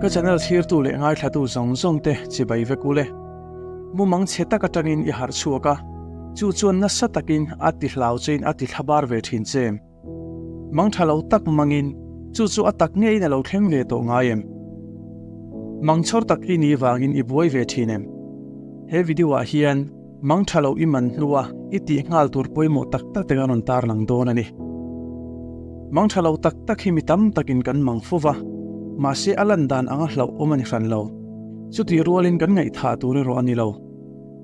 Ka channel thlirtu leh ngaithlatu zawng zawng te chibai vek ule. Mumang chhe tak atangin i harh chhuak a, chu chuan nasa takin a ti hlau chein a ti thlabar ve thin che. Mang tha lo tak mangin chu chu a tak ngeiin a lo thleng ve tawh ngai em? Mang chhawr tak i nih vangin i buai ve thin em? He video ah hian mang tha lo i man hnua i tih nghal tur pawimawh tak tak te kan rawn tarlang dawn a ni. Mang tha lo tak tak hi mi tam takin kan mang fo va, mahse a lan dan anga hlauh awm a ni hran lo. Chutih rualin kan ngaihthah tur erawh a ni lo.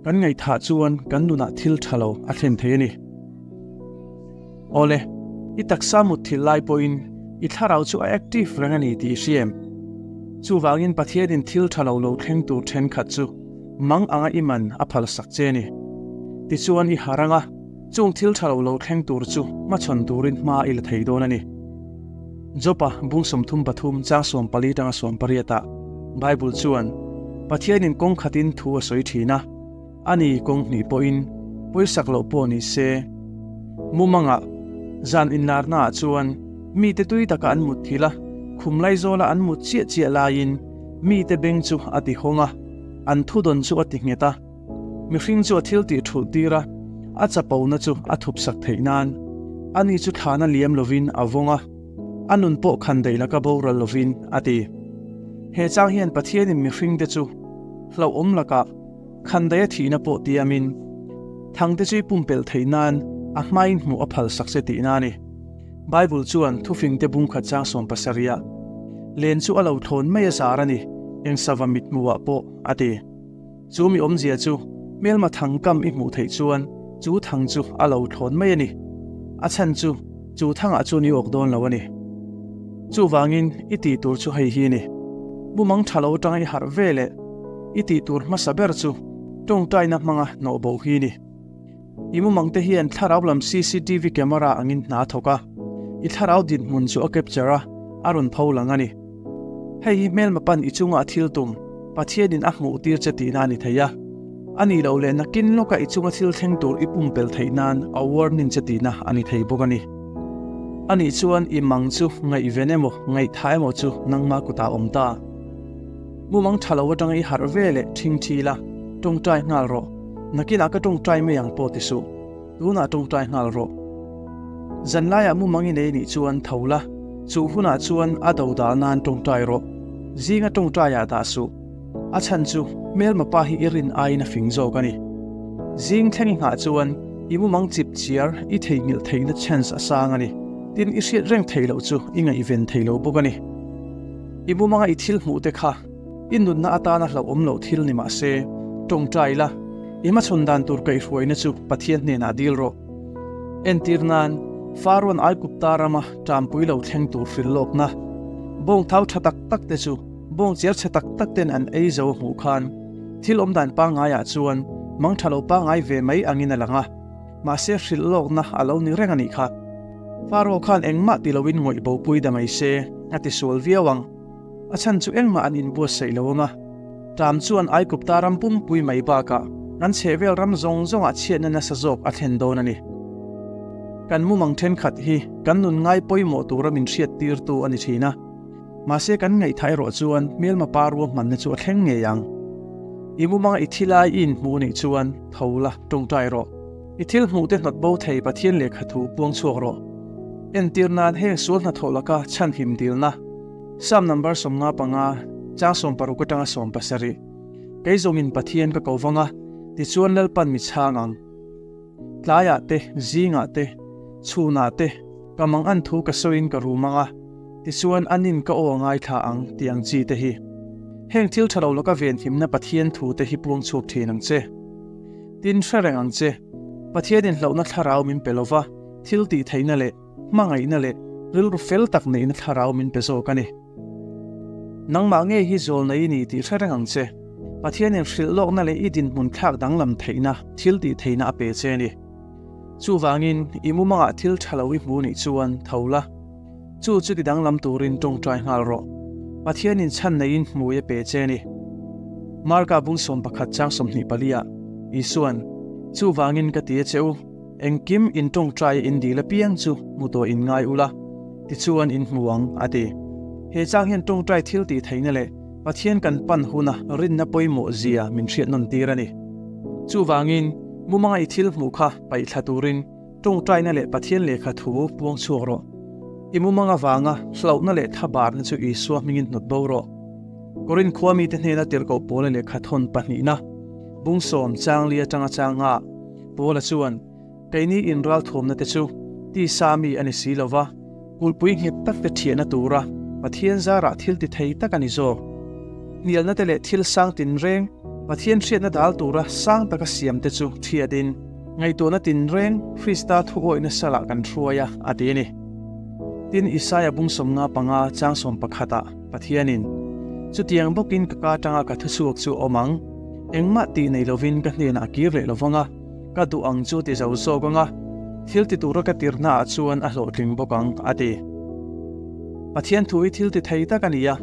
Kan ngaihthah chuan kan nunah thil tha lo a thlen thei a ni. Awle, i taksa mutthilh lai pawhin i thlarau chu a active reng a ni tih i hria em? Chuvangin Pathianin thil tha lo lo thleng tur thenkhat chu mang anga i man a phalsak che a ni. Tichuan i harh anga chung thil tha lo lo thleng tur chu hmachhawn turin hma i la thei dawn a ni. Jopa bung 33 chang 14 tanga 18 ah Bible chuan Pathianin kawng khatin thu a sawi thin a. A ni kawng hnih pawhin pawisak loh pawh ni se, mumangah zan inlarnaah chuan mite tui taka an mut thil a, khum laizawla an mut chiah chiah laiin mite beng chu a ti hawng a, an thudawn chu a ti nghet a. Mihring chu a thil tih thulh tir a, a chapona chu a thupsak theih nan ani chu thlana liam lovin a vawng a, a nun pawh khan daih laka boral lovin a ti. He chang hian Pathianin mihringte chu hlauhawm lakah Khandaia thihna pawh tiamin, thangte chu i pumpelh theih nan a hmain hmuh a phal sak che tihna a ni. Bible chuan thufingte bung khat chang 70 ah, Len chu a lo thlawn mai a zar a ni, eng sava mit hmuhah pawh, a ti. Chu mi awmzia chu hmelma thang kam i hmuh theih chuan chu thang chu a lo thlawn mai a ni. A chhan chu, chu thangah chuan i awk dawn lo a ni. Chuvangin i tih tur chu hei hi a ni. Mumang tha lo atanga i harh ve leh i tih tur hmasa ber chu tawngtaina hmanga hnawh bo hi a ni. I mumang te hian thlarau lam cctv camera angin hna a thawk a, i thlarau dinhmun chu a capture a, a rawn pho lang a ni. Hei hi hmelma pan i chunga a thil tum Pathianin a hmuh tir che tihna a ni thei a, a nih loh leh nakin lawka i chunga thil thleng tur i pumpelh theih nan a warning che tihna a ni thei bawk a ni. A nih chuan i mang chu ngaihven emaw ngaihtha emaw chu nangmah kutah awm ta. Mumang tha lo atanga i harh ve leh thing thi la, tawngtai nghal rawh. Nakinah ka tawngtai mai ang pawh ti suh. Tunah tawngtai nghal rawh. Zanlaiah mumang i nei nih chuan tho la, chu hunah chuan a do dah nan tawngtai rawh. Zinga tawngtaiah dah suh. A chhan chu hmelma pa hi i rin aiin a fing zawk a ni. Zing thleng i nghah chuan i mumang chip chiar i theihnghilh theihna chance a sang a ni. Tin, i hriat reng theih loh chu i ngaihven thei lo bawk a ni. I mumanga i thil hmuh te kha i nunna atana hlauhawm loh thil ni mah se, tawngtai la, i hmachhawn dan tur kaihhruaina chu Pathian hnenah dil rawh. Entir nan, Farawn Aigupta rama ṭampui lo thleng tur hrilh lawkna, bawng thau ṭha tak tak te chu bawng chiar chhe tak tak ten an ei zo a hmuh khan, thil awm dan pangaiah chuan mang ṭha lo pangai ve mai angin a lang a. Mahse hrilh lawkna a lo ni reng a nih kha. Faro khan engmah ti loin ngawih bopui da mai se a ti sual viau ang. A chhan chu engmah an inbuatsaih lo ang a. Ṭam chuan Aigupta ram pumpui mai bakah an chhehvel ram zawng zawngah chhiatna nasa zawk a thlen dawn a ni. Kan mumang thenkhat hi kan nun ngai pawimawh tura min hriattirtu a ni thin a. Mahse kan ngaihthah erawh chuan hmelma pa ruahmanna chu a thleng ngei ang. I mumanga i thilai i inhmuh nih chuan tho la, tawngtai rawh. I thil hmuh te hnawt bo thei Pathian lehkha thu puang chhuak rawh. Entir nan heng sual hnathawh laka chhanhim dilna, Psalm number 55, chang 60 atanga 70. Kei zawngin Pathian ka ko vang a, tichuan Lalpan mi chhang ang. Tlaiah te, zingah te, chhunah te, ka mang an thu ka sawiin ka rum ang a, tichuan anin ka aw a ngaithla ang tih ang chi te hi. Heng thil tha lo laka venhimna Pathian thu te hi puang chhuak thin ang che. Tin, hre reng ang che, Pathianin hlauhna thlarau min pe lova, thil tih theihna leh hmangaihna leh rilru fel tak neihna thlarau min pe zawk a ni. Nangmah ngei hi zawlnei i ni tih hre reng ang che. Pathianin hrilh lawkna leh i dinhmun thlak danglam theihna thil tih theihna a pe che a ni. Chuvangin, i mumangah thil tha lo i hmu nih chuan tho la. Chu chu ti danglam turin tawngtai nghal rawh. Pathianin chhan neiin hmui a pe che a ni. Marka bung 11 chang 24 ah Isuan, Chuvangin ka ti a che u, engkim in tawngtai in dil apiang chu hmu tawh in ngai ula, tichuan in hmu ang, a ti. He chang hian tawngtai thil tih theihna leh. Pathian kan pan huna rinna pawimawh zia min hriat nawn tir a ni. Chuvangin, mumanga i thil hmuh kha paih thla turin tawngtaina leh Pathian lehkha thu puang chhuak rawh. I mumang avanga hlauhna leh thlabarna chu Isua hmingin hnawt bo rawh. Korinth khua mite hnena tirhkoh Paula lehkha thawn pahnihna, Bungsawm changli atanga changa Paula chuan, Keini inralthuamna te chu tisa mi a ni si lo va, kulhpui nghet tak te thiahna tura Pathian zarah thil ti thei tak a ni zawk. Hnialna te leh thil sang tinreng, Pathian hriatna dal tura sang taka siam te chu thiatin, ngaihtuahna tinreng Krista thuawihna salah kan hruai a, a ti a ni. Tin, Isaia bung 55 chang 11 ah Pathianin, Chutiang bawkin ka ka atanga ka thuchhuak chu a awm ang, engmah tih nei lovin ka hnenah a kir leh lo vang a, Ka duh ang chu ti zo zawk anga, thil ti tura ka tirhna ah chuan a hlawhtling bawk ang, a ti. Pathian thu hi thil ti thei tak a ni a,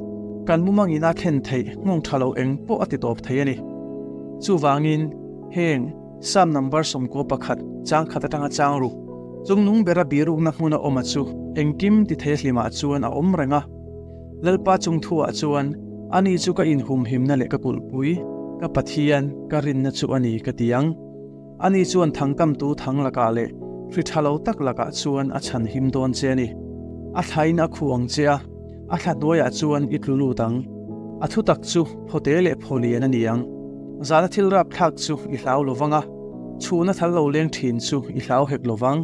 kan mumangin a thlen theih nghawng tha lo eng pawh a ti tawp thei a ni. Chuvangin, heng, Psalm number 91, chang khat atanga chang ruk, chungnung bera birukna hmuna awma chu engkim ti thei hlimah chuan a awm reng a. Lalpa chung thuah chuan, Ani chu ka inhumhimna leh ka kulhpui, ka Pathian, ka rinna chu a ni, ka ti ang. Ani chuan thangkamtu thang lakah leh hri tha lo tak lakah chuan a chhanhim dawn che a ni. A thlain a khuh ang che a, a thla hnuaiah chuan i tlu lut ang. A thutak chu phawte leh phawlian a ni ang. Zana thil rapthlak chu i hlau lo vang a, chhuna thal lo leng thin chu i hlau hek lo vang.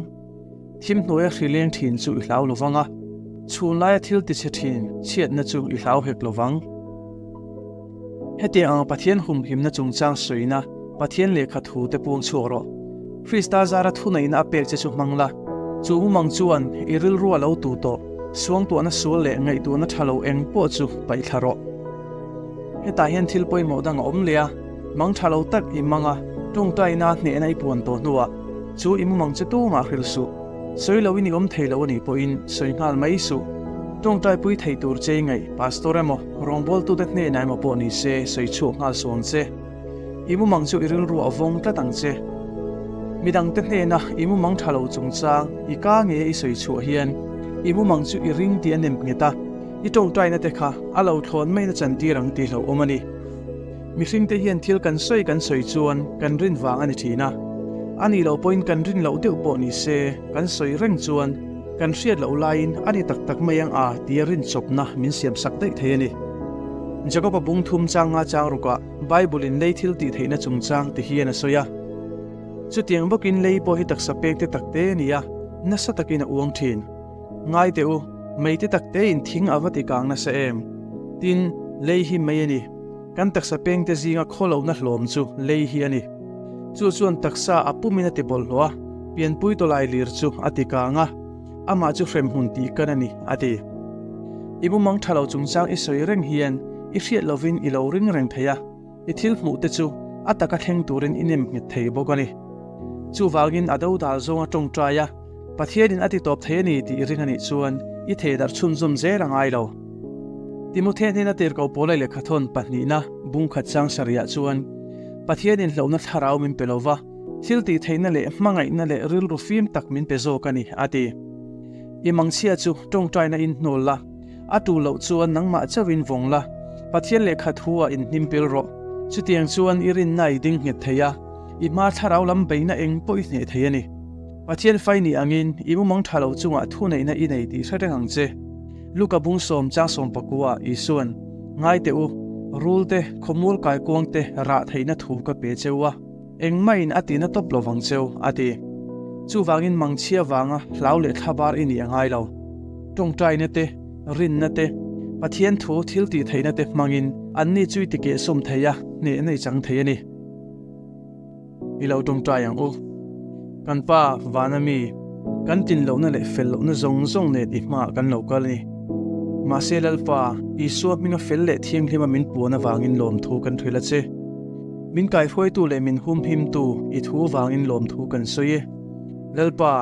Thim hnuaia hri leng thin chu i hlau lo vang a, chhun laia thil tichhe thin chhiatna chu i hlau hek lo vang. Hetiang ang Pathian humhimna chungchang sawina Pathian lehkha thu te puang chhuak rawh. Krista zara thuneihna a pek che chu hmang la, chu mumang chuan i rilru a lo tu tawh, suangtuahna sual leh ngaihtuahna tha lo eng pawh chu paihthla rawh. Hetah hian thil pawimawh dang a awm leh a, mang tha lo tak i mang a, tawngtaina hnehna i puan tawh hnuah, Chu i mumang chu tumah hrilh suh. Sawi loin i awm thei lo a nih pawhin sawi nghal mai suh. Tawngtaipui thei tur che i ngaih, pastor emaw, rawngbawltute hnenah emaw pawh ni se sawi chhuak nghal suh ang che. I mumang chu i rilru a vawng tlat ang che. Midangte hnena i mumang tha lo chungchang i ka nge i sawi chhuah hian i mumang chu i ring tih a nem nghet a, i tawngtaina te kha a lo thlawn maina chantir ang tih hlauhawm a ni. Mihringte hian thil kan sawi kan sawi chuan kan rin vang a ni thin a. A nih loh pawhin kan rin loh deuh pawh ni se, kan sawi reng chuan kan hriat loh laiin a ni tak tak mai ang a tia rinchawpna min siamsak daih thei a ni. Jakob-a bung thum chang nga chang rukah Bible-in lei thil tih theihna chungchang ti hian a sawi a. Chutiang bawkin lei pawh hi taksa pek te tak te a ni a, nasa takin a uang thin. Ngai teh u, mei te tak tein thing a va ti kang nasa em? Tin, lei hi mei a ni. Kan taksa pengte zinga khawlohna hlawm chu lei hi a ni. Chu chuan taksa a pumin a ti bawlhhlawh a, pianpui tawlai lir chu a ti kang a, amah chu hremhmun tih kan a ni, a ti. I mumang tha lo chungchang i sawi reng hian i hriat lovin i lo ring reng thei a, i thil hmuh te chu a taka thleng turin i nem nghet thei bawk a ni. Chuvangin a dodal zawnga tawngtai a, Pathianin a ti tawp thei a ni tih i ring a nih chuan i theidarh chhunzawm zel a ngai lo. Timothea hnena tirhkoh Paula lehkhathawn pahnihna bung khat chang sarihah chuan, Pathianin hlauhna thlarau min pe lo va, thil tih theihna leh hmangaihna leh rilru fim tak min pe zawk a ni, a ti. I mangchhia chu tawngtaina in hnawl la, a tu loh chuan nangmah chauhin vawng la, Pathian lehkha thu-ah inhnim pil rawh. Chutiang chuan i rinna i ding nghet thei a, i hma thlarau lam beihna eng pawh i hneh thei a ni. Pathian fai ni angin i mumang tha lo chungah thuneihna i nei tih hre reng ang che. Luka bung sawm chang sawm pakua Isuan, Ngai teh u, rul te, khawmual kaikuang te rah theihna thu ka pe cheu a, engmahin a tihna tawp lo vang cheu, a ti. Chuvangin mangchhia vanga hlau leh thlabar i nih a ngai lo. Tawngtaina te, rinna te, Pathian thu thil tih theihna te hmangin anni chu i tikehsawm thei a, hnehna i chang thei a ni. I lo tawngtai ang u. Kan Pa, vana mi, kan tin lohna leh fel lohna zawng zawng nen i hmaah kan lo kal a ni. Mahse Lalpa, Isua hminga fel leh thianghlima min puan avangin lawmthu kan hrilh a che. Min kaihruaitu leh min humhimtu i thu vangin lawmthu kan sawi e. Lalpa,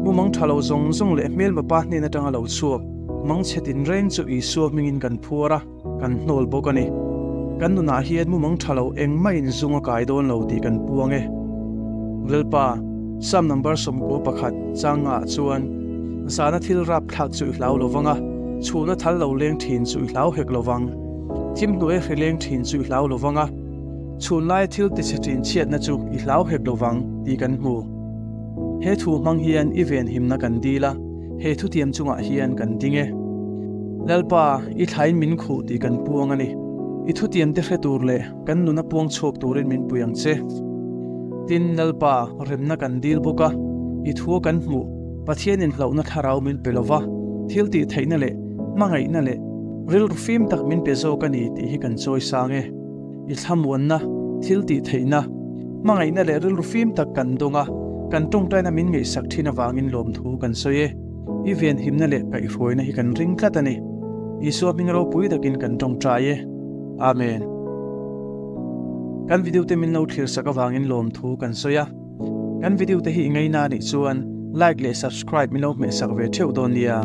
mumang tha lo zawng zawng leh hmelma pa hnen atanga lo chhuak, mangchhe tinreng chu Isua hmingin kan phuar a. Kan hnawl bawk a ni. Kan nunah hian mumang tha lo engmah in zung a kai dawn lo tih kan puang e. Lalpa, Psalm number 91 chang ah chuan, Zana thil rap thlak chu i hlau lo vang a, chhuna thal lo leng thin chu i hlau hek lo vang. Thim hnuai hre leng thin chu i hlau lo vang a, chhun laia thil tichhe thin chhiatna chu i hlau hek lo vang tih kan hmu. He thu hmang hian i venhimna kan dil a, he thutiam chungah hian kan ding e. Lalpa, i thlain min khuh tih kan puang a ni. I thutiamte hre tur leh kan nuna puang chhuak turin min pui ang che. Tin, Lalpa, remna kan dil bawk a, i thua kan hmuh, Pathianin hlauhna thlarau min pe lo va, thil tih theihna leh hmangaihna leh rilru fim tak min pe zawk a ni tih hi kan chawi sang e. I thlamuanna, thil tih theihna, hmangaihna leh rilru fim tak kan dawng a, kan tawngtaina min ngaihsak thin avangin lawmthu kan sawi e. I venhimna leh kaihhruaina hi kan ring tlat a ni. Isua hming ropui takin kan tawngtai e. Amen. Kan video te min lo thlir sak avangin lawmthu kan sawi a. Kan video te hi i ngaina anih chuan like leh subscribe min lo hmehsak ve theuh dawn nia.